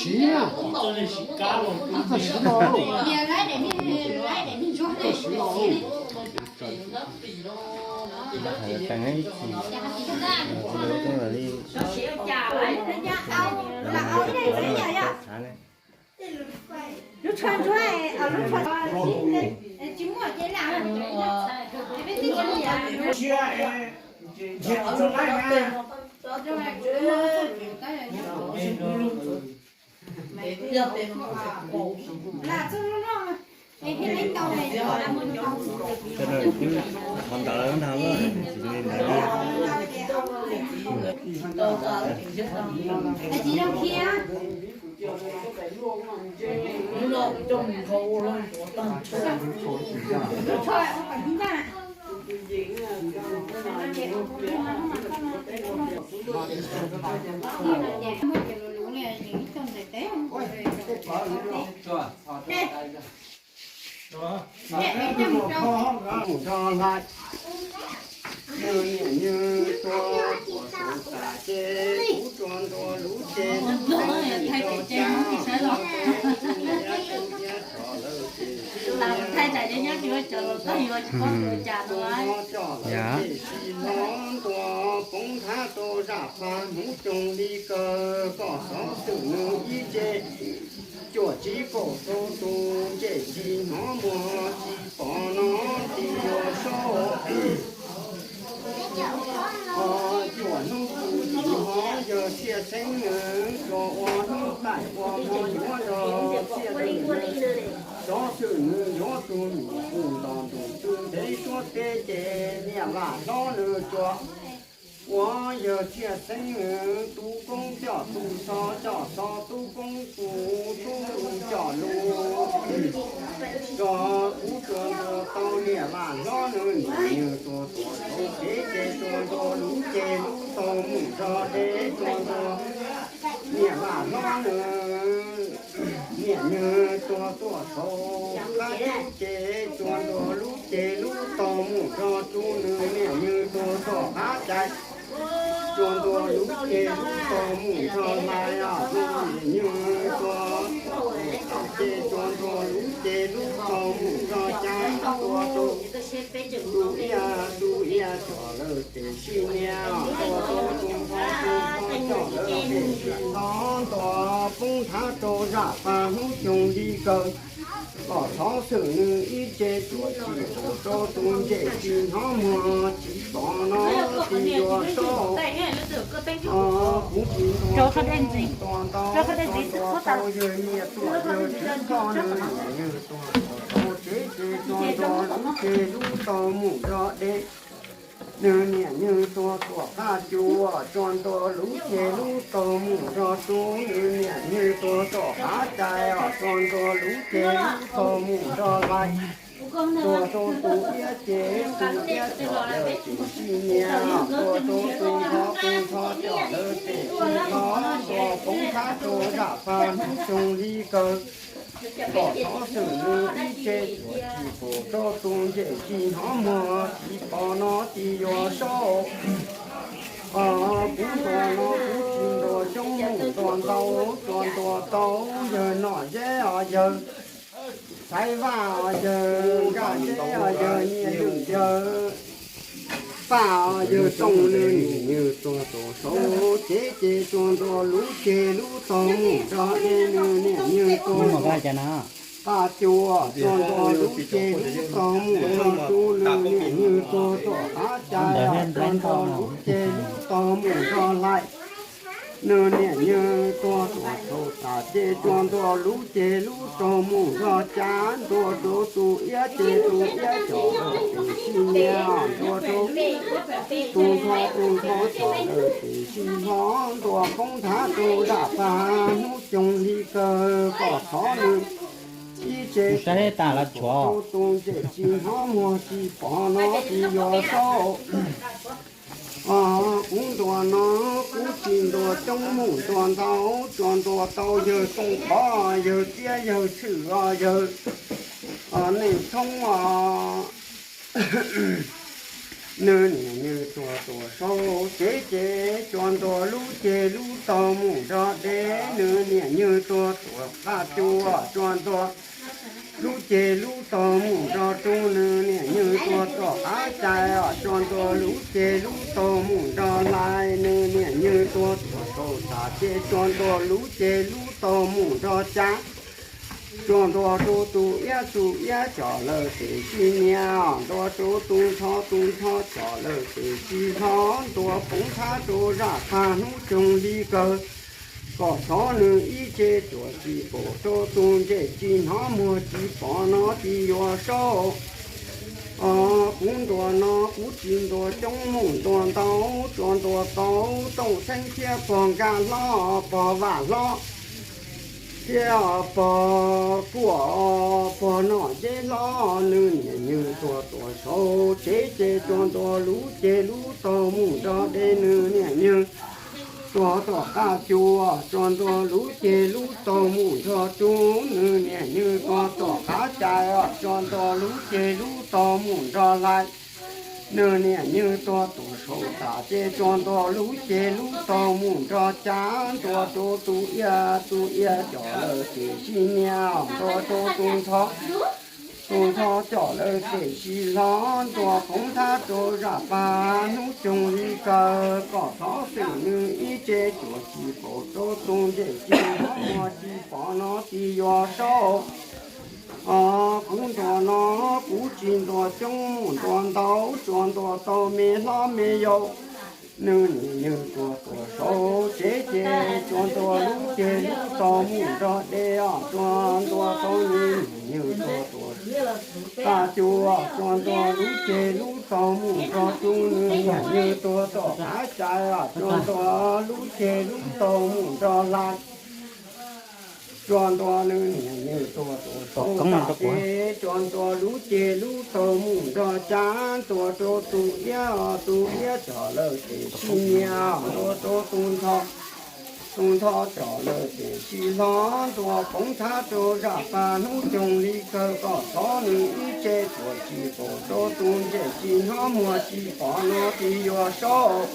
Siv na, tab tom siv los, tab tom siv los. Lub tsho ntsuab, lub tsho tsis muaj ces lam, peb twb tsis muaj. Qhov ntawd ntag, tsis li ntawd. Mus nrog hlais, nws niam nws tuag tuam tus tas ces kuv tsuas ntuas lub ces lub tau mus nrog cas, tus niam tus txiv txhom lawv ces coj lawv ces tsis hnov ntuas poob thab rau zaj paj hnub coog li kawg kom xov xwm nws ib ce cuam tsib kaum rau tus ntsej tsis hnov muag tsis pom no tsis yuav saub. Cuam hnub kuv tsis hnov yawg Txhiaj Xeeb nws tsuas ua hnub taim ua hmo yuav nrog Txhiaj Xwm nws, xov xwm nws yuav tus nyuam hu ntos ntus tw ntev suab teb ces niam vaj hlob nws tsuas ua yawg Txhiaj Xeeb nws tub koob coj tus xo, coj xo tub koob tus tub coj lus. Tso kuv tsuas ntuas tau niam vaj hlob nws, niam nws tsuas tuam tau kev ces tsuas ntuas lub ces lub tau mus nrog deb tsuas ntuas niam vaj hlob nws, niam nws tsuas tuam tau qab tub ces tsuas ntuas lub ces lub tau mus nrog rau nws, niam nws tsuas tuam qab cai tsuas ntuas lub ces lub tau mus nrog hlais os, niam nws tsuas tuam qab ces tsuas ntuas lub ces lub tau mus nrog cai tuas rau tus ia tus ia coj lawv ces sib nias tuas rau tus npho tus npho coj lawv ces sib nto ntuas poob thab rau zaj paj hnub coog li kawg kom xov xwm nws ib ce cuam tsis pom rau tus ntsej tsis hnov muag tsis pom no tsis yuav saub. Kuv tsis ntuas tub mus ntuas ntau tsuas ntuas tau yawg nyiaj tuam yawg txiv koj nws, niam nws tsuas tuam tau kev ces tsuas ntuas lub ces lub tau mus nrog deb. Nws niam nws tsuas tuam qab cuas tsuas ntuas lub ces lub tau mus nrog rub, nws niam nws tsuas tuam qab cai os tsuas ntuas lub ces lub tau mus nrog hlais. Tuas rau tus iab ces tus iab coj lawv ces sib nias, tuas rau tus npho tus npho coj lawv ces sib nto ntuas poob thab rau zaj paj hnub coog li kawg kom xov xwm nws ib ce cuam tsis pom rau tus ntsej tsis hnov muag tsis pom no tsis yuav saub. Kuv ntuas no kuv tsis ntuas coob mus ntuas ntau, tsuas ntuas tau yawg Nom Zeb os, yawg Xaiv Vaj os, yawg Nkaj Zeb os, yawg Nyiaj Lwm, yawg Paj os, yawg Tooj nws niam nws tsuas tuam saub kev ces tsuas ntuas lub ces lub tau mus nrog deb, nws niam nws tsuas tuam qab cuas tsuas ntuas lub ces lub tau mus nrog rub, nws niam nws tsuas tuam qab cai tsuas ntuas lub ces lub tau mus nrog hlais. Nws niam nws tsuas tuam thaum tas ces tsuas ntuas lub ces lub tau mus nrog cai, ntuas rau tus iab ces tus iab coj lawv ces sib nias, ntuas rau tus npho tus npho coj lawv ces sib nto ntuas poob thab rau zaj paj hnub coog li kawg kom xov nws ib ce cuam tsis pom rau tus ntsej tsis hnov muag tsis pom no tsis yuav saub. Kuv ntuas no kuv tsis ntuas coob mus ntuas ntau, tsuas ntuas tau yawg Tooj Pov, yawg Tiab, yawg Tshwm os, yawg Neej Thoob os, Nws niam nws tuag tuam saum tsev ces Tsua Ntuas lub ceg lub taug mus nrog deb. Nws niam nws tuag tuam qab cua, Tsua Ntuas lub ceg lub taug mus nrog roob. Nws niam nws tuag tuam qab cai, Tsua Ntuas lub ceg lub taug mus nrog hlais. Nws niam nws tuag tuam saum txaj ces Tsua Ntuas lub ceg lub taug mus nrog cab. Tsua Ntuas rau tus iab, tus iab com lawm tes sib nias, Ntuas rau tus nthos, tus nthos com lawm tes sib hlob. Ntuas poob thab rau zaj pag hnub coog li kawg, kom thov nws ib tse cuam tsis pom rau tus ntses tsis hnov muag tsis pom no tsis yuav saub. Kuv ntuas no kuv tsis ntuas coob, mus ntuas ntau, Tsua Ntuas tau tooj xeeb thiab pog nkaj hlob, pog vaj hlob thiab pog kuaj, pog nom ceb hlob. Nws niam nws tuag tuam saum tsev ces Tsua Ntuas lub ceg lub taug mus nrog deb. Nws niam nws tuag tuam qab cua, Tsua Ntuas lub ceg lub taug mus nrog roob. Nws niam nws tuag tuam qab cai, Tsua Ntuas lub ceg lub taug mus nrog hlais. Nws niam nws tuag tuam saum txaj ces Tsua Ntuas lub ceg lub taug mus nrog cab. Ntuas rau tus iab, tus iab com lawm tes sib nias, Ntuas rau tus nthos, tus nthos com lawm tes sib hlob. Ntuas poob thab rau zaj pag hnub coog li kawg, kom thov xwm nws ib tse cuam tsis pom rau tus ntses tsis hnov muag tsis pom no tsis yuav saub. Kuv ntuas no kuv tsis ntuas coob, mus ntuas ntau, Tsua Ntuas tau me hlob me yau. Nws niam nws tuag tuam saum tsev ces Tsua Ntuas lub ceg lub taug mus nrog deb, Tsua Ntuas tau nws niam nws tuag tuam qab cua, Tsua Ntuas lub ceg lub taug mus nrog roob. Nws niam nws tuag tuam qab cai, Tsua Ntuas lub ceg lub taug mus nrog hlais. Tsua Ntuas nws niam nws tuag tuam saum txaj ces Tsua Ntuas lub ceg lub taug mus nrog cab. Ntuas rau tus iab, tus iab com lawm tes sib nias, Ntuas rau tus nthos, tus nthos com lawm tes sib hlob. Ntuas poob thab rau zaj pag hnub coog li kawg, kom thov nws ib tse cuam tsis pom rau tus ntses tsis hnov muag tsis pom no tsis yuav saub.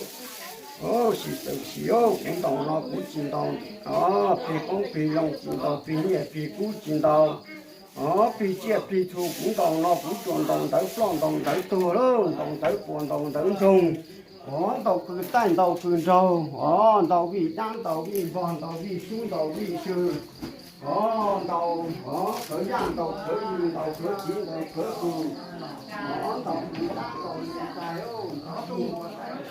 Sis txawm sis, kuv ntaus no kuv tsis ntaus plig qoob plig loo, tsis ntaus plig nyiaj plig kub, tsis ntaus plig tsiaj plig txhu. Kuv ntaus no kuv tsuas ntaus ntawv ploj ntaus ntawv tuag, ntaus ntawv puas ntaus ntawv ntsoog, ntaus kws taij ntaus kws nraug, ntaus vij dab ntaus vij npog, ntaus vij sub ntaus vij sw, ntaus khawv yaj ntaus khawv yws, ntaus khawv txiv ntaus khawv tus, ntaus vij dab ntaus vij tais.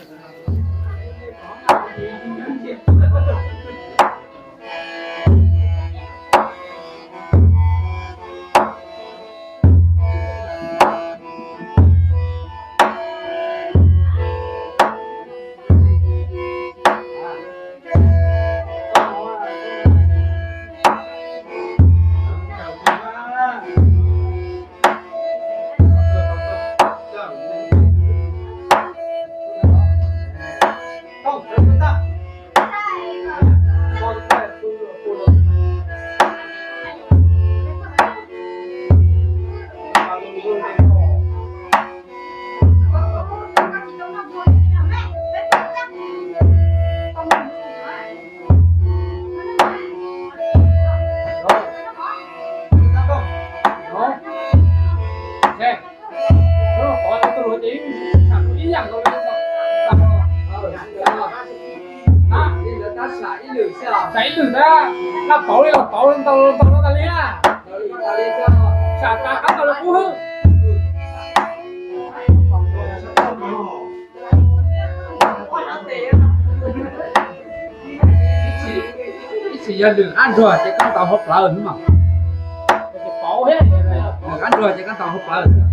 Xav ib lwm tab, nqa pauv li los pauv ntau ntau tas li. Xav tas qab ntau li qub hwb. Ib txhis yog lwm qab ntsuag ces koj ntaus hauv plawv xwb mas. Lwm qab ntsuag ces koj ntaus hauv plawv xwb.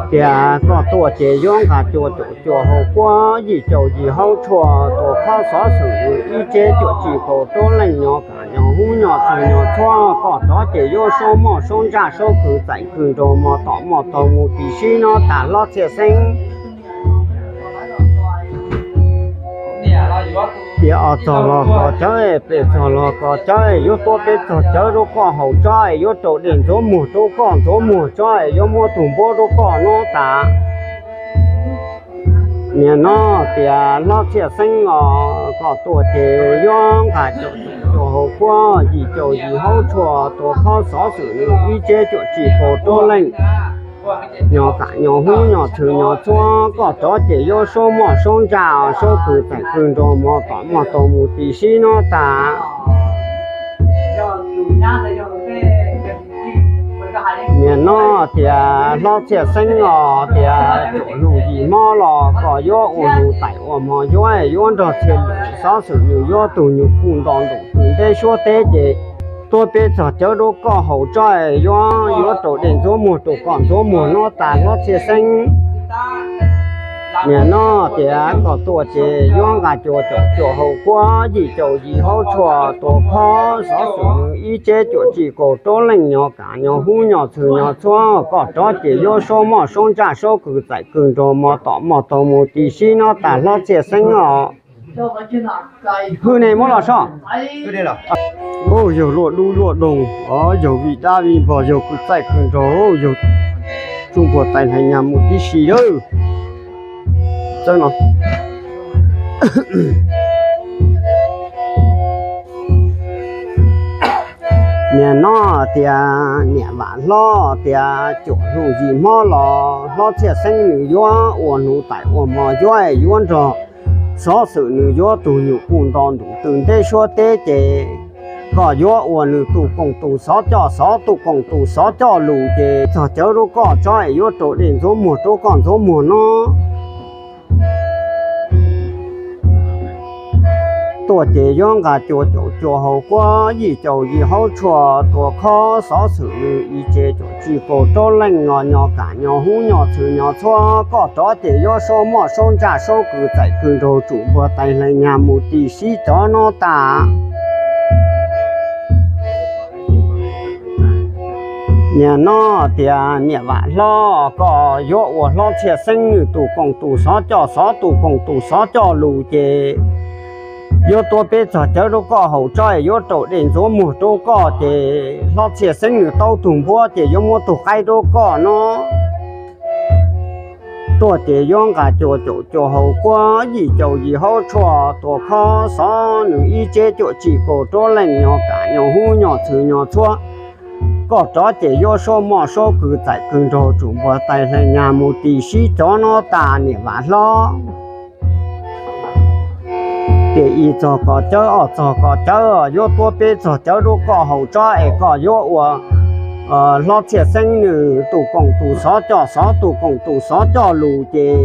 Tias koj tuaj ces yuav nqa cuaj caum cuaj hau kuab, yim caum yim hauv tshuaj, tuam khob xov xwm nws ib tseb cuaj tsib kaum rau leej, nyo kam nyo hub nyo txwg nyo txhuab, koj rov ces yuav saub moj saub ntsaj saub kws txaim kws nraug mos tom moj taug mus tim sib no tas hlob Txhiaj Xeeb. Tias ob txog los koj cawv, peb txog los koj cawv, yuav tuaj peb txog cawv rau koj haus tso, yuav rau dej ntxuav muag rau koj ntxuav muag tso, yuav muab tus npuab rau koj no tas. Niam no tias hlob Txhiaj Xeeb os, koj tuaj ces yuav nqa cuaj caum cuaj hau kuab, yim caum yim hauv tshuaj, tuam khob xov xwm nws ib tseb cuaj tsib kaum rau leej, nyo kam nyo hub nyo txwg nyo txhuab, koj rov ces yuav saub moj saub ntsaj saub kws txaim kws nraug mos tom moj taug mus tim sib no tas. Niam no tias hlob Txhiaj Xeeb os, tias cuaj lug yim mob los koj yuav ua lug taim ua mos yuav, yuav nrog Txhiaj Lwm, xov xwm nws yuav tug nyuj kuj nto ntum tus nteb suab teb ces tuaj peb txog cawv rau koj haus tso, yuav, yuav rau dej ntxuav muag rau koj ntxuav muag no tas hlob Txhiaj Xeeb. Niam no tias koj tuaj ces yuav nqa cuaj caum cuaj hau kuab, yim caum yim hauv tshuaj, tuam khob xov xwm nws ib tseb cuaj tsib kaum rau leej, nyo kam nyo hub nyo txwg nyo txhuab, koj rov ces yuav saub moj saub ntsaj saub kws txaim kws nraug mos tom moj taug mus tim sib no tas hlob Txhiaj Xeeb os. Hwj ne muab los soj. Yawg luaj dub luaj doog os, yawg vij dab vij npog, yawg kws txaij kws nraug, yawg tsuj npuag tais hlais nyas mus tib si lawm. Niam no tias niam vam hlob tias cuaj lug yim mob los hlob Txhiaj Xeeb nws yuav ua nuv taim ua mos yuav, yuav nrog, xov xwm nws yuav tug nyuj kuj nto ntum tus nteb suab teb ces koj yuav ua nws tus koom tus xov coj xov, tus koom tus xov coj lus ces txog cawv rau koj tso es yuav rau dej ntxuav muag rau koj ntxuav muag no. Tuaj ces yuav nqa cuaj caum cuaj hau kuab, yim caum yim hauv tshuaj, tuam khob xov xwm nws ib tseb cuaj tsib kaum rau leej, nyo kam nyo hub nyo txwg nyo txhuab, koj rov ces yuav saub moj saub ntsaj saub kws txaim kws nraug tsuj npuag tais hlais nyas mus tim sib cov no tas. Niam no tias niam vam hlob, koj yuav ua hlob Txhiaj Xeeb nws tus koom tus xov coj xov, tus koom tus xov coj lus ces yuav tuaj peb txog cawv rau koj haus tso es yuav rau dej ntxuav muag rau koj ces hlob Txhiaj Xeeb nws tau tug npuab ces yuav muab tug qaib rau koj no. Tuaj ces yuav nqa cuaj caum cuaj hau kuab, yim caum yim hauv tshuaj, tuam khob xov nws ib tseb cuaj tsib kaum rau leej, nyo kam nyo hub nyo txwg nyo txhuab, koj rov ces yuav saub moj saub kws txaim kws nraug tsuj npuag tais hlais nyas mus tim sib cov no tas niam vam hlob. Ces ib txog koj cawb, ob txog koj cawb, yuav tuab peb txog cawv rau koj haus tsob es koj yuav ua hlob Txhiaj Xeeb nws tus koom tus xov coj, xov tus koom tus xov coj lus ces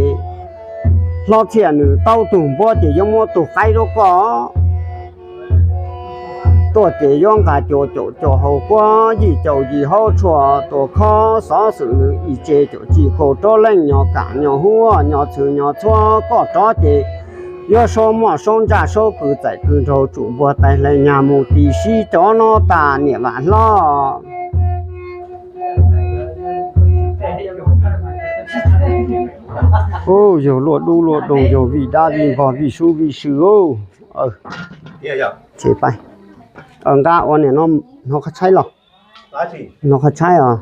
hlob Txhiaj nws taub tug npuab ces yuav muab tug qaib rau koj. Tuaj ces yuav nqa cua caum cua haus kuab, yij caum yim haub tshuaj tua khob, xov xwm nws ib tse caum tsis kaum rau leej, nyo kam nyo huab nyo txhwm nyo txhuab koj rov ces yuav saub moj saub ntsaj saub kws txaim kws nraug tsum npuag tais hlais nyag mus tis sib cov no tas niam vam hlob. Yog luaj dub luaj doog, yog vij dab vij npog vij sub vij sw. Nqa ua niam no, hnov qhov tshaib los? Hnov qhov tshaib os.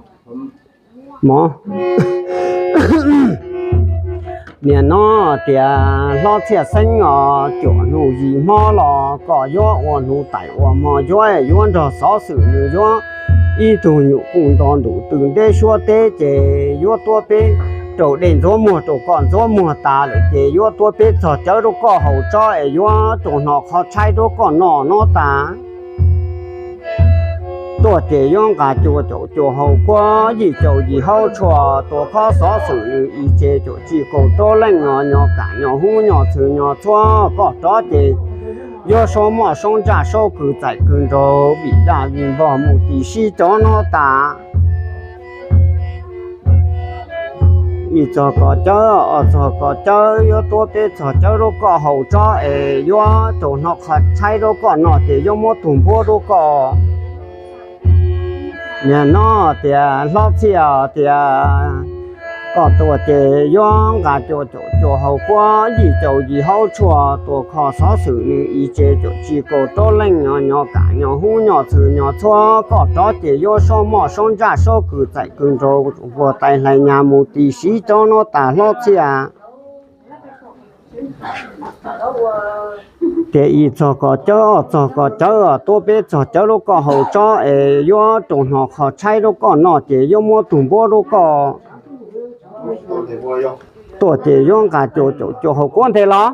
Mov. Niam no tias hlob Txhiaj Xeeb os, cuam hnub yim hmo los koj yuav ua hnub tais ua hmo yuav, yuav nrog xov xwm nws yuav ib tug nyuam kuj nto ntum tw nteb suab teb ces yuav tuab peb rau dej ntxuav muag rau koj ntxuav muag tas lawm ces yuav tuab peb txog cawv rau koj haus tsob es yuav rau hno qhov tshaib rau koj noj no tas. Tuaj ces yuav nqa cua caum cua haus kuab, yij caum yim haub tshuaj tua khob, xov xwm nws ib tse caum tsis kaum rau leej, nyo kam nyo huab nyo txhwm nyo txhuab koj rov ces yuav saub moj saub ntsaj saub kws txaim kws nraug vij dab vij npog mus tis sib cov no tas. Ib txog koj cawb, ob txog koj cawb, yuav tuab peb txog cawv rau koj haus tsob es yuav rau hno qhov tshaib rau koj noj ces yuav muab tug npuab rau koj. Niam no tias hlob Txhiaj tias koj tuaj ces yuav nqa cua caum cua haus kuab, yij caum yim haub tshuaj tua khob, xov xwm nws ib tse caum tsis kaum rau leej, nyo kam nyo huab nyo txhwm nyo txhuab koj rov ces yuav saub moj saub ntsaj saub kws txaim kws nraug tsum npuag tais hlais nyag mus tis sib cov no tas hlob Txhiaj. Tias ib txog koj cawb, ob txog koj cawb, tuab peb txog cawv rau koj haus tsob es yuav rau hno qhov tshaib rau koj noj ces yuav muab tug npuab rau koj. Tuaj ces yuav nqa cua caum cua haus kuab nthe los.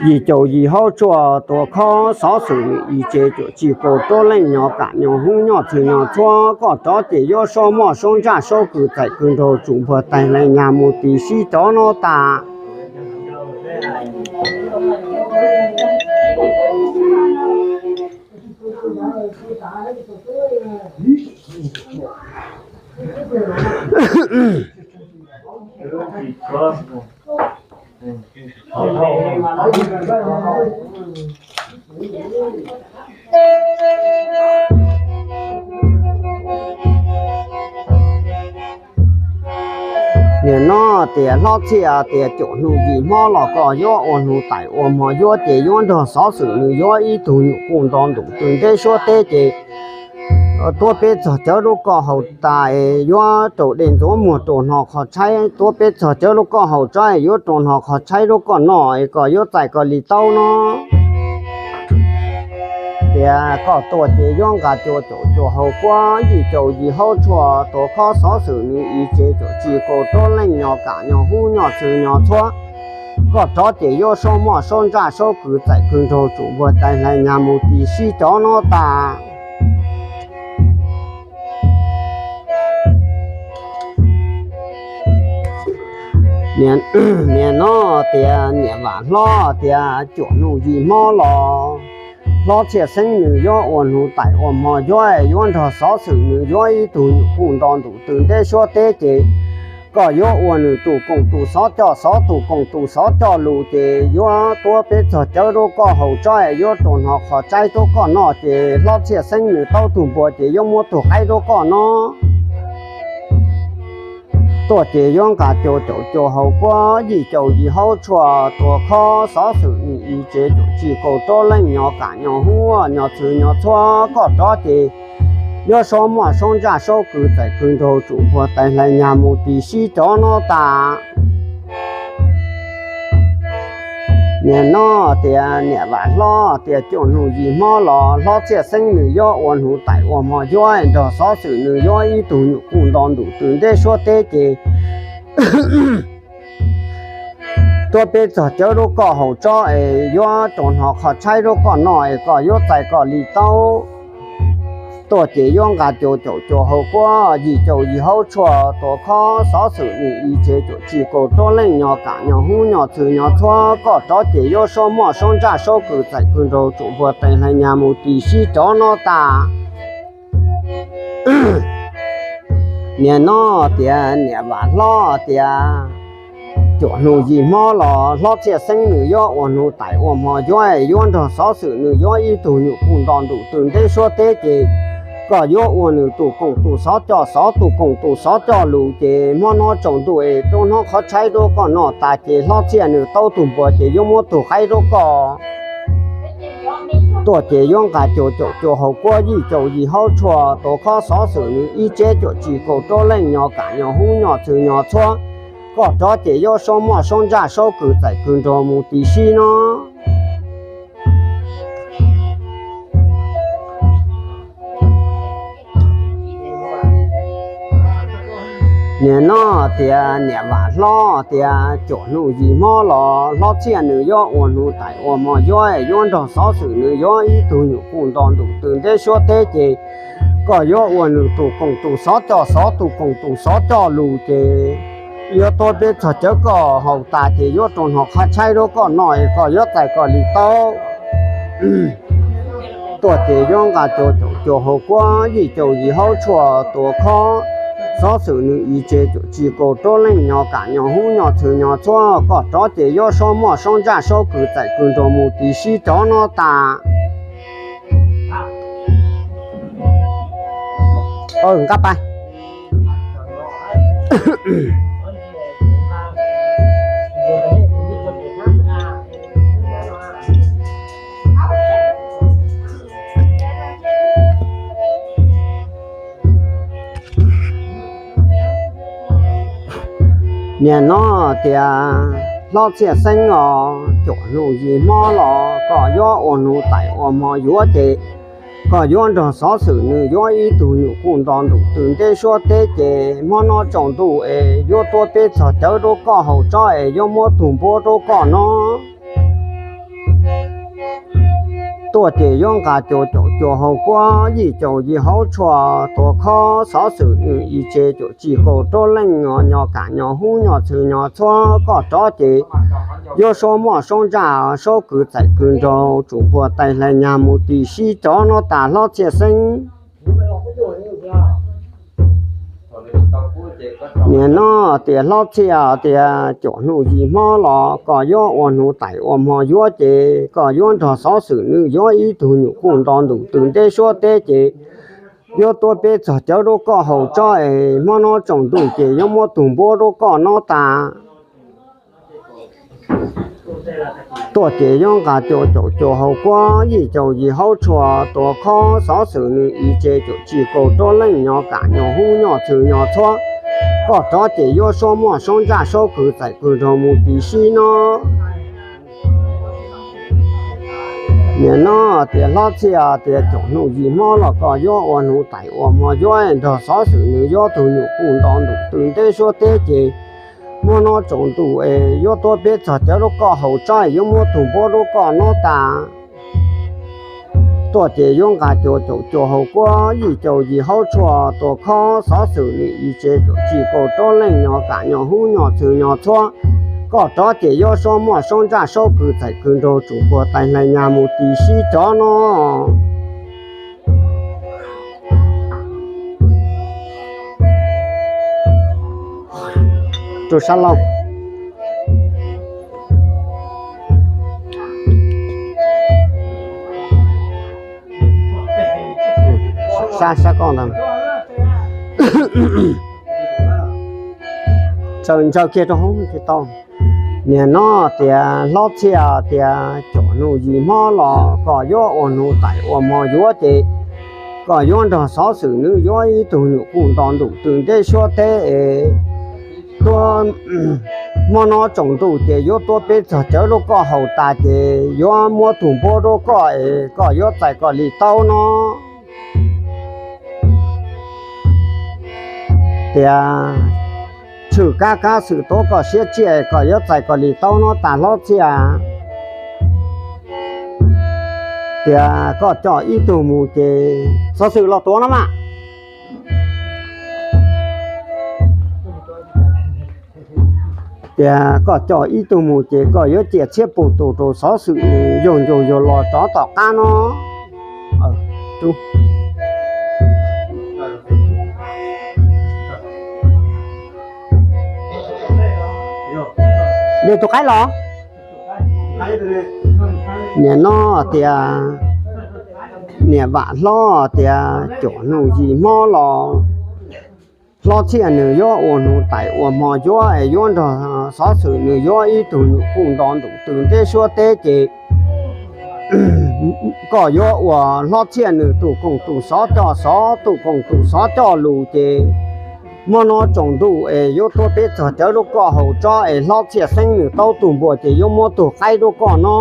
Yij caum yim haub tshuaj tua khob, xov xwm nws ib tse caum tsis kaum rau leej, nyo kam nyo huab nyo txhwm nyo txhuab koj rov ces yuav saub moj saub ntsaj saub kws txaim kws nraug tsum npuag tais hlais nyag mus tis sib cov no tas. Niam no tias hlob Txhiaj tias cuam hnub yim hmo los koj yuav ua hnub tais ua hmo yuav ces yuav nrog xov xwm nws yuav ib tug nyuam kuj nto ntum tw nteb suab teb ces tuab peb txog cawv rau koj haus tas es yuav rau dej ntxuav muag rau hno qhov tshaib, tuab peb txog cawv rau koj haus tsob es yuav rau hno qhov tshaib rau koj noj es koj yuav txais koj li taub no. Tias koj tuaj ces yuav nqa cua caum cua haus kuab, yij caum yim haub tshuaj tua khob, xov xwm nws ib tse caum tsis kaum rau leej, nyo kam nyo huab nyo txhwm nyo txhuab koj rov ces yuav saub moj saub ntsaj saub kws txaim kws nraug tsum npuag tais hlais nyag mus tis sib cov no tas. Niam no tias niam vam hlob tias cuam hnub yim hmo los hlob Txhiaj Xeeb nws yuav ua hnub tais ua hmo yuav, yuav nrog xov xwm nws yuav ib tug nyuam kuj nto ntum tw nteb suab teb ces koj yuav ua nws tus koom tus xov coj, xov tus koom tus xov coj lus ces yuav tuab peb txog cawv rau koj haus tsob es yuav rau hno qhov tshaib rau koj noj ces hlob Txhiaj Xeeb nws taub tug npuab ces yuav muab tug qaib rau koj no. Tuaj ces yuav nqa cua caum cua haus kuab, yij caum yim haub tshuaj tua khob, xov xwm nws ib tse caum tsis kaum rau leej, nyo kam nyo huab nyo txhwm nyo txhuab koj rov ces yuav saub moj saub ntsaj saub kws txaim kws nraug tsum npuag tais hlais nyag mus tis sib cov no tas. Niam no tias niam vam hlob tias cuam hnub yim hmo los hlob Txhiaj Xeeb nws yuav ua hnub tais ua hmo yuav nrog xov xwm nws yuav ib tug nyuam kuj nto ntum tw nteb suab teb ces tuaj peb txog cawv rau koj haus tsob es yuav rau hnov qhov tshaib rau koj noj es koj yuav txais koj li taub. Tuaj ces yuav nqa cuas caum cuas haus kuab, yim caum yim haub tshuaj tuav khob, xov xwm nws i tsev cuam tsij kaus rab leej, nyo kam nyo hub nyo txhw nyo txhuab, koj rov ces yuav suab moj suab ntsaj suab kws txaim kws nraug tsuam npuag tes hlais nyag mus tis sib rov no tas. Niam no tias niam vam hlob tias, cuam hnub yim hmo los hlob Txhiaj Xeeb nws yuav ua hnub tais ua hmo yuav, yuav nrog xov xwm nws yuav ib tug nyuam kuj nto ntum tw nteb suab teb ces koj yuav ua nws tus koom tus xov coj xov, tus koom tus xov coj lus ces hmo no tsaus ntuj es rau hnov qhov tshaib rau koj noj tas ces hlob Txhiaj nws taub tus npua ces yuav muab tus qaib rau koj. Tuaj ces yuav nqa cuas caum cuas haus kuab, yim caum yim haub tshuaj tuav khob, xov xwm nws i tsev cuam tsij kaus rab leej, nyo kam nyo hub nyo txhw nyo txhuab, koj rov ces yuav suab moj suab ntsaj suab kws txaim kws nraug mus tis sib no. Niam no tias niam vam hlob tias, cuam hnub yim hmo los hlob Txhiaj nws yuav ua hnub tais ua hmo yuav, yuav nrog xov xwm nws yuav ib tug nyuam kuj nto ntum tw nteb suab teb ces koj yuav ua nws tus koom tus xov coj xov, tus koom tus xov coj lus ces yuav tuaj peb txog cawv koj haus tas ces yuav rau hnov qhov tshaib rau koj noj es koj yuav txais koj li taub. Tuaj ces yuav nqa cuas caum cuas haus kuab, yim caum yim haub tshuaj tuav khob, xov xwm nws i tsev cuam tsij kaus rab leej, nyo kam nyo hub nyo txhw nyo txhuab, koj rov ces yuav suab moj suab ntsaj suab kws txaim kws nraug mus tis sib rov no tas. Nqa pais. Niam no tias hlob Txhiaj Xeeb os, cuam hnub yim hmo los koj yuav ua hnub tais ua hmo yuav ces koj yuav nrog xov xwm nws yuav ib tug nyuam kuj nto ntum tw nteb suab teb ces hmo no tsaus ntuj es yuav tuaj peb txog cawv rau koj haus tsob es yuav muab tus npua rau koj no. Tuaj ces yuav nqa cuas caum cuas haus kuab, yim caum yim haub tshuaj tuav khob, xov xwm nws i tsev cuam tsij kaus rab leej, nyo kam nyo hub nyo txhw nyo txhuab, koj rov ces yuav suab moj suab ntsaj suab kws txaim kws nraug tsuam npuag tais hlais nyag mus tis sib rov no tas hlob Txhiaj Xeeb. Niam no tias hlob Txhiaj tias cuam hnub yim hmo los koj yuav ua hnub tais ua hmo yuav ces koj yuav nrog xov xwm nws yuav ib tug nyuam kuj nto ntum tw nteb suab teb ces yuav tuaj peb txog cawv rau koj haus tsob es hmo no tsaus ntuj ces yuav muab tus npua rau koj no tas. Tuaj ces yuav nqa cuas caum cuas haus kuab, yim caum yim haub tshuaj tuav khob, xov xwm nws i tsev cuam tsij kaus rab leej, nyo kam nyo hub nyo txhw nyo txhuab, koj rov ces yuav suab moj suab ntsaj suab kws txaim kws nraug mus tis sib no. Niam no tias hlob Txhiaj tias cuam hnub yim hmo los koj yuav ua hnub tais ua hmo yuav nrog xov xwm nws yuav tus nyuam kuj nto ntum tw nteb suab teb ces hmo no tsaus ntuj es yuav tuaj peb txog cawv rau koj haus tsob es yuav muab tus npua rau koj no tas. Tuaj ces yuav nqa cuas caum cuas haus kuab, yim caum yim haub tshuaj tuav khob, xov xwm nws i tsev cuam tsij kaus rab leej, nyo kam nyo hub nyo txhw nyo txhuab, koj rov ces yuav suab moj suab ntsaj suab kws txaim kws nraug tsuam npuag tais hlais nyag mus tis sib rov no. Rau sab laug. Sab, sab koj ntag. Tsaws ntsaws kiag rau hauv tsis tau. Niam no tias hlob Txhiaj tias cuam hnub yim hmo los koj yuav ua hnub tais ua hmo yuav ces koj yuav nrog xov xwm nws yuav ib tug nyuam kuj nto ntum tw nteb suab teb es tuaj, hmo no tsaus ntuj ces yuav tuaj peb txog cawv rau koj haus tas ces yuav muab tus npua rau koj es koj yuav txais koj li taub no. Tias Tshwj Kab Kab Xwm tuav koj siab tsiaj koj yuav txais koj li tau no tas hlob Txhiaj. Tias koj coj ib tug mus ces xov xwm los tuav no mas. Tias koj coj ib tug mus ces koj yuav cia txhiab puag tus rau xov xwm nws yug ncaug yug los rov tom qab no. De tus qaib los? Niam no tias, niam Vam Hlob tias cuam nus yim hmo los hlob Txhiaj nws yuav ua nus tais ua hmo yuav es yuav nrog xov xwm nws yuav ib tug nyuam kuj nto ntum tw nteb suab teb ces koj yuav ua hlob Txhiaj nws tus koom tus xov coj xov, tus koom tus xov coj lus ces hmo no tsaus ntuj es yuav tuaj peb txog cawv rau koj haus tsob es hlob Txhiaj Xeeb nws taub tug npua ces yuav muab tug qaib rau koj no.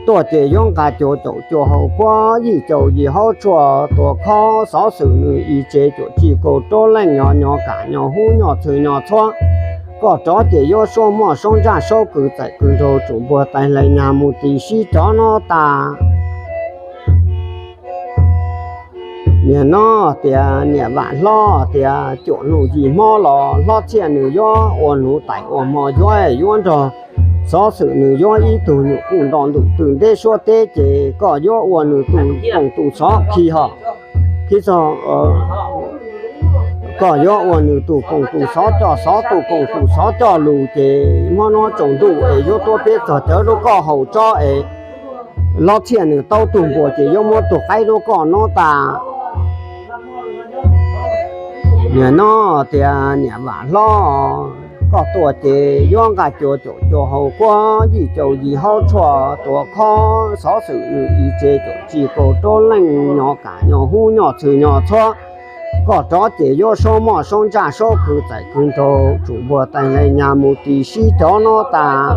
Tuaj ces yuav nqa cuav caum cuag hau kuab yij caum yim haub tshuaj tuav khob xov xwm nws i tsev cuam tsi kaus rab leej nyo nyo kam nyo hub nyo txhw nyo txhuab. Koj rov ces yuav suab moj saub ntsaj saub kws txais kws nraug tsum npuag tais hlais nyag mus tis sib cov no tas. Niam no tias niam Vam Hlob tias cuam nus yim hmo los hlob Txhiaj nws yuav ua nus tais ua hmo yuav yuav nrog xov xwm nws yuav ib tug nyuam kuj nto ntum tw nteb suab teb ces koj yuav ua nws tus koom tus xov khi ho, khi txog koj yuav ua nws tus koom tus xov coj xov, tus koom tus xov coj lus ces hmo no tsaus ntuj es yuav tuaj peb txog cawv rau koj haus tsob es hlob Txhiaj nws taub tug npua ces yuav muab tug qaib rau koj no tas. Niam no tias niam Vam Hlob, koj tuaj ces yuav nqa cuav caum cuag hau kuab yij caum yim haub tshuaj tuav khob xov xwm nws i tsev cuam tsi kaus rab leej nyo kam nyo hub nyo txhw nyo txhuab. Koj rov ces yuav suab moj saub ntsaj saub kws txais kws nraug tsum npuag tais hlais nyag mus tis sib cov no tas.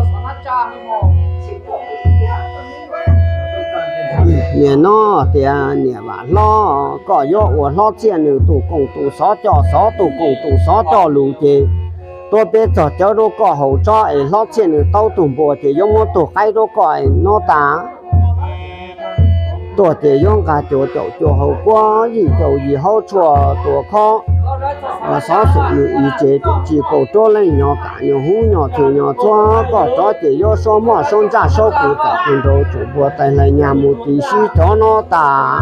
Niam no tias niam Vam Hlob, koj yuav ua hlob Txhiaj nws tus koom tus xov coj xov, tus koom tus xov coj lus ces tuaj peb txog cawv rau koj haus tsob es hlob Txhiaj nws taub tug npua ces yuav muab tug qaib rau koj no tas. Tuaj ces yuav nqa cuav caum cuag hau kuab yij caum yim haub tshuaj tuav khob xov xwm nws i tsev cuam tsi kaus rab leej nyo kam nyo hub nyo txhw nyo txhuab. Koj rov ces yuav suab moj saub ntsaj saub kws txais kws nraug tsum npuag tais hlais nyag mus tis sib cov no tas.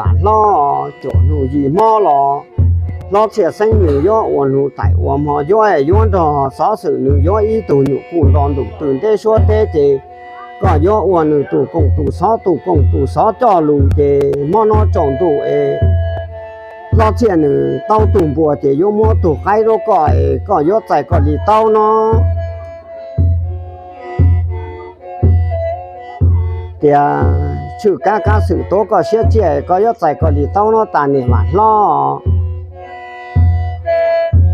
Vam Hlob, cuam nus yim hmo los hlob Txhiaj Xeeb nws yuav ua nus tais ua hmo yuav yuav nrog xov xwm nws yuav ib tug nyuam kuj nto ntum tw nteb suab teb ces koj yuav ua nws tus koom tus xov, tus koom tus xov coj lus ces hmo no tsaus ntuj es hlob Txhiaj nws taub tug npua ces yuav muab tug qaib rau koj es koj yuav txais koj li taub no. Tias tshwj Kab Kab Xwm tuav koj siab tsiaj koj yuav txais koj li taub no tas niam Vam Hlob.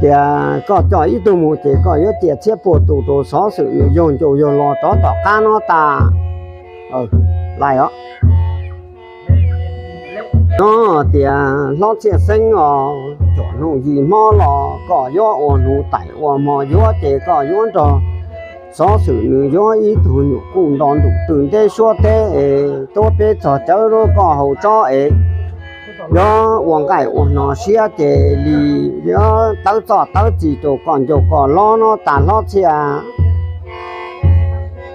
Tias koj coj ib tug mus ces koj yuav cia txhiab puag tus rau xov xwm nws yug ncaus yug los rov tom qab no tas. Lais os. No tias hlob Txhiaj Xeeb os, cuam nus yim hmo los koj yuav ua nus tais ua hmo yuav ces koj yuav nrog xov xwm nws yuav ib tug nyuam kuj nto ntum tw nteb suab teb es tuaj peb txog cawv rau koj haus tsob es yuav ua nqaij ua hno siab ces li yuav tawb txoj tawb txi rau koj ncauj koj lob no tas hlob Txhiaj.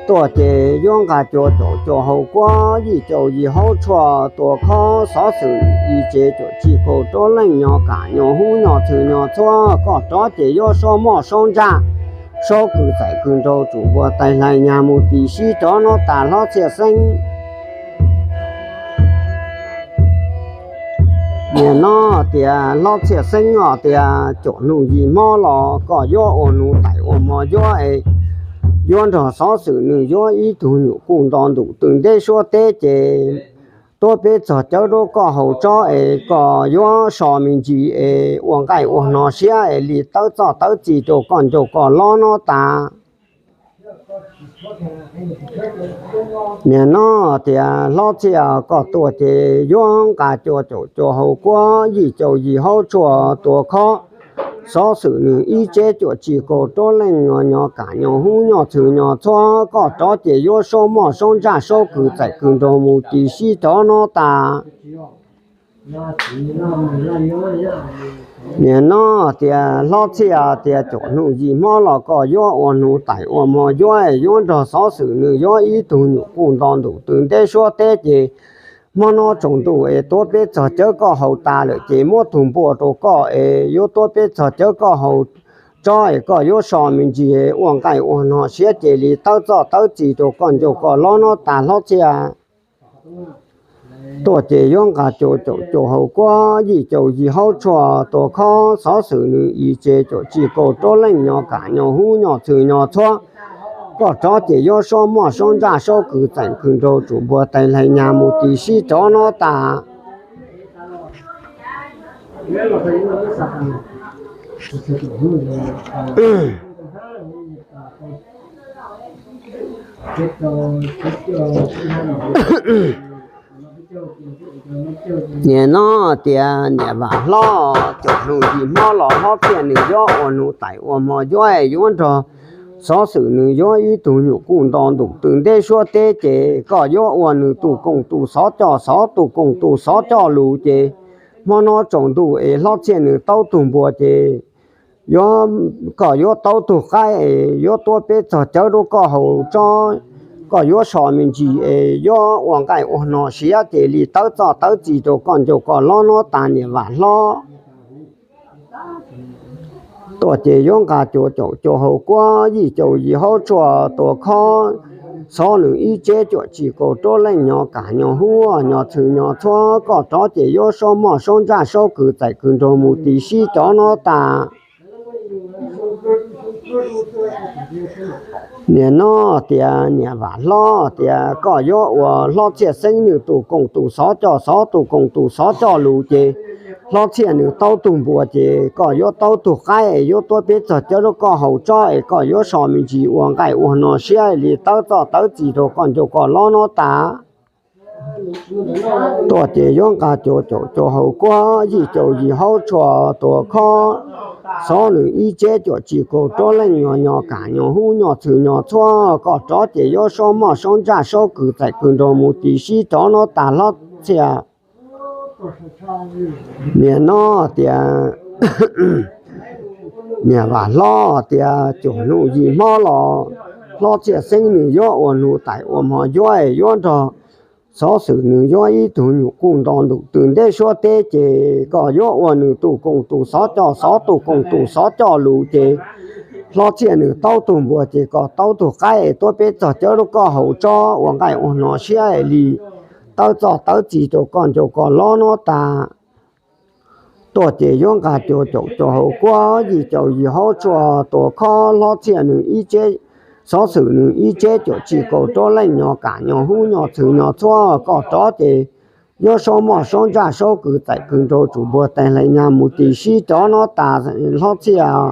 Tuaj ces yuav nqa cuav caum cuag hau kuab yij caum yim haub tshuaj tuav khob xov xwm i tsev cuam tsi kaus rab leej nyo kam nyo hub nyo txhw nyo txhuab. Koj rov ces yuav suab moj saub ntsaj saub kws txais kws nraug tsum npuag tais hlais nyag mus tis sib cov no tas hlob Txhiaj Xeeb. Niam no tias hlob Txhiaj Xeeb os, tias caum nus yim hmob los koj yuav ua nus tais ua hmo yuav es yuav nrog xov xwm nws yuav ib tug nyuam kuj nto ntum tw nteb suab teb ces tuab peb txog cawb rau koj haus tsob es koj yuav so me ntsis es ua nqaij ua hno siab es li tawb txoj tawb txi rau koj ncauj koj lob no tas. Niam no tias hlob Txhiaj, koj tuaj ces yuav nqa cua caum cua hau kuab yij cau yij haub tshuaj tua khob. Xov xwm nws ib tseb cuam tsi kaum rau leej nyo kam nyo hub nyo txhw nyo txhuab, koj rov ces yuav saub moj saub ntsaj saub kws txaim kws nraug mus tis sib rov no tas. Niam no tias hlob Txhiaj, tias caum nus yim hmob los koj yuav ua nus tais ua hmo yuav es yuav nrog xov xwm nws yuav ib tug nyuam kuj nto ntum tw nteb suab teb ces hmo no tsaus ntuj es tuab peb txog cawb koj haus tas lawm ces muab tug npua rau koj es yuav tuab peb txog cawb koj haus tsob es koj yuav so me ntsis ua nqaij ua hno siab ces li tawb txoj tawb txi rau koj ncauj koj lob no tas hlob Txhiaj. Tuaj ces yuav nqa cua caum cua hau kuab yij cau yij haub tshuaj tua khob. Xov xwm nws ib tseb cuam tsi kaum rau leej nyo kam nyo hub nyo txhw nyo txhuab, koj rov ces yuav saub moj saub ntsaj saub kws txaim kws nraug tsum npua tais hlais nyas mus tis sib rov no tas. Niam no tias niam vam hlob, caum nus yim hmob los hlob Txhiaj nws yuav ua nus tais ua hmo yuav es yuav nrog xov xwm nws yuav ib tug nyuam kuj nto ntum tw nteb suab teb ces koj yuav ua nws tus kooj tus xov coj xov tus kooj tus xov coj lus ces hmo no tsaus ntuj es hlob Txhiaj nws taub tug npua ces yuav, koj yuav taub tug qaib es yuav tuab peb txog cawb rau koj haus tsob, koj yuav so me ntsis es yuav ua nqaij ua hno siab ces li tawb txoj tawb txi rau koj ncauj koj lob no tas niam vam hlob. Tuaj ces yuav nqa cua caum cua hau kuab yij cau yij haub tshuaj tua khob. Xov nws ib tseb cuam tsi kaum rau leej nyo kam nyo hub nyo txhw nyo txhuab, koj rov ces yuav saub moj saub ntsaj saub kws txaim kws nraug mus tis sib rov no tas. Niam no tias niam vam hlob tias koj yuav ua hlob Txhiaj Xeeb nws tus kooj tus xov coj xov tus kooj tus xov coj lus ces hlob Txhiaj nws taub tug npua ces koj yuav taub tug qaib es yuav tuab peb txog cawb rau koj haus tsob es koj yuav so me ntsis ua nqaij ua hno siab li tawb txoj tawb txi rau koj ncauj koj lob no tas. Tuaj ces yuav nqa cua caum cua hau kuab yij cau yij haub tshuaj tua khob. Xov nws ib tseb cuam tsi kaum rau leej nyo nyo kam nyo hub nyo txhw nyo txhuab, koj rov ces yuav saub moj saub ntsaj saub kws txaim kws nraug mus tis sib rov no tas hlob Txhiaj. Niam no tias niam vam hlob tias caum nus yim hmob los hlob Txhiaj Xeeb nws yuav ua nus tais ua hmo yuav es yuav nrog xov xwm nws yuav ib tug nyuam kuj nto ntum tw nteb suab teb ces koj yuav ua nws tus kooj tus xov coj xov tus kooj tus xov coj lus ces hlob Txhiaj nws taub tug npua ces koj taub tug qaib es tuab peb txog cawb rau koj haus tsob ua nqaij ua hno siab es li tawb txoj tawb txi rau koj ncauj koj lob no tas. Tuaj ces yuav nqa cua caum cua hau kuab yij cau yij haub tshuaj tua khob hlob Txhiaj nws ib tseb, xov xwm nws ib tseb cuam tsi kaum rau leej nyo kam nyo hub nyo txhw nyo txhuab, koj rov ces yuav saub moj saub ntsaj saub kws txaim kws nraug tsum npua tais hlais nyas mus tis sib rov no tas hlob Txhiaj.